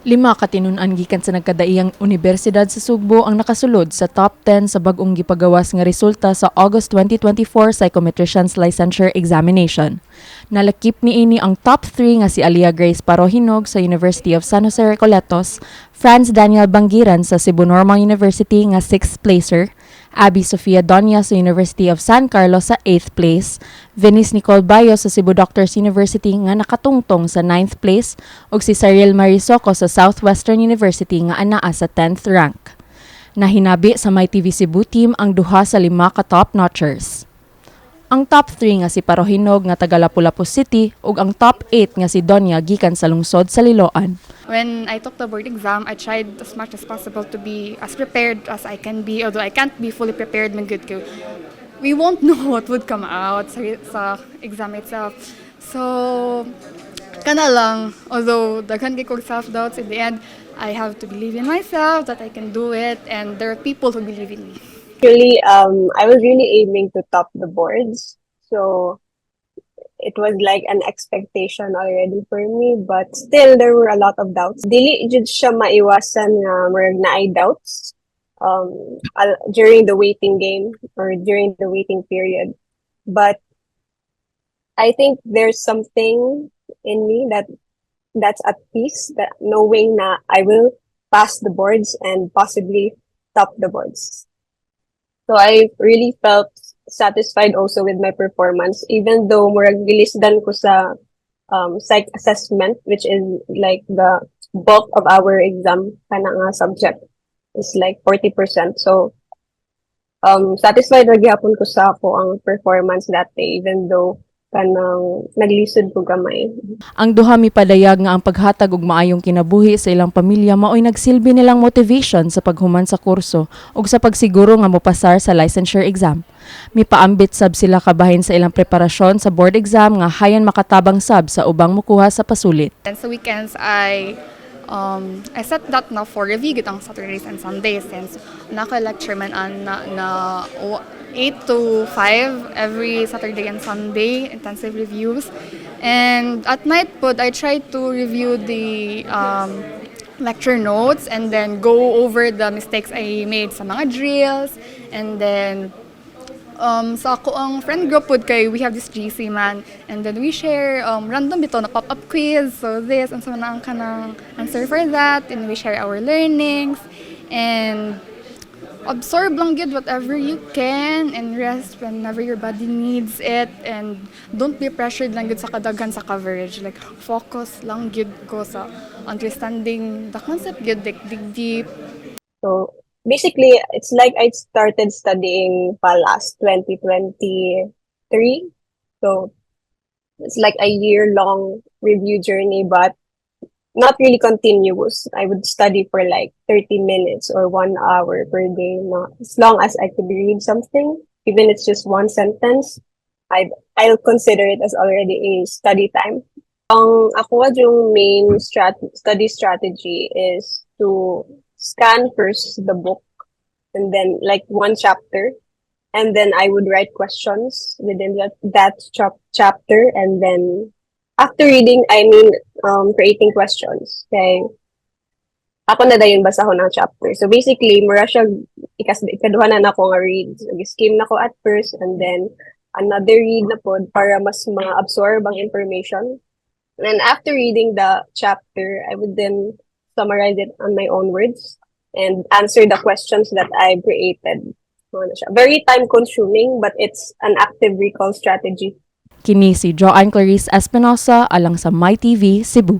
Lima ka tinun-an gikan sa nagkadaiyang unibersidad sa Sugbo ang nakasulod sa top 10 sa bag-ong gipagawas nga resulta sa August 2024 Psychometricians Licensure Examination. Nalakip niini ang top 3 nga si Alia Grace Parohinog sa University of San Jose Recoletos, Franz Daniel Bangiran sa Cebu Normal University nga 6th placer, Abby Sofia Donya sa University of San Carlos sa 8th place, Venice Nicole Bayo sa Cebu Doctors University nga nakatungtong sa 9th place, ug si Cyril Marisoco sa Southwestern University nga anaa sa 10th rank. Nahinabi sa MyTV Cebu team ang duha sa lima ka top notchers. Ang top 3 nga si Parohinog nga taga Lapu-Lapu City ug ang top 8 nga si Donya gikan sa lungsod sa Liloan. When I took the board exam, I tried as much as possible to be as prepared as I can be, although I can't be fully prepared man gud ko. We won't know what would come out sa exam itself. So, kana lang, although daghan kay kog self-doubts, in the end, I have to believe in myself that I can do it, and there are people who believe in me. Actually, I was really aiming to top the boards. So it was like an expectation already for me, but still there were a lot of doubts. Dili jud siya maiwasan nga murag naay doubts during the waiting game or during the waiting period. But I think there's something in me that's at peace, that knowing na I will pass the boards and possibly top the boards. So I really felt satisfied also with my performance, even though murag gilisdan ko sa psych assessment, which is like the bulk of our exam kana nga subject is like 40%. So satisfied ra gihapon ko sa akoang performance that day, even though kanang naglisod ko gamay. Ang duha mipadayag nga ang paghatag og maayong kinabuhi sa ilang pamilya maoy nagsilbi nilang motivation sa paghuman sa kurso ug sa pagsiguro nga mopasar sa licensure exam. Mipaambit sab sila kabahin sa ilang preparasyon sa board exam nga hayan makatabang sab sa ubang mukuha sa pasulit. And sa weekends, I set that na for review gid ang Saturdays and Sundays since naka-lecture man an na 8 to 5 every Saturday and Sunday, intensive reviews. And at night pod, I try to review the lecture notes and then go over the mistakes I made sa mga drills. And then sa akoang friend group pod kay we have this GC man and then we share random bitaw na pop-up quiz, so this and so na ang kanang answer for that, and we share our learnings and absorb lang gyud whatever you can and rest whenever your body needs it and don't be pressured lang gyud sa kadaghan sa coverage. Like, focus lang gyud ko sa understanding the concept gyud, like dig deep. So basically, it's like I started studying pa last 2023. So it's like a year-long review journey, but not really continuous. I would study for like 30 minutes or 1 hour per day. Not as long as I could read something, even it's just one sentence, I'll consider it as already a study time. Ang ako yung main study strategy is to scan first the book and then like one chapter, and then I would write questions within that chapter, and then after reading, I mean, creating questions, kay ako na dayon basahon ang chapter. So basically, mura siya ikaduha na nako nga read. So, skim na ko at first and then another read na pod para mas ma-absorb ang information. And then after reading the chapter, I would then summarize it on my own words and answer the questions that I created. Ano siya. Very time consuming, but it's an active recall strategy. Kini si Joanne Clarice Espinosa alang sa MyTV Cebu.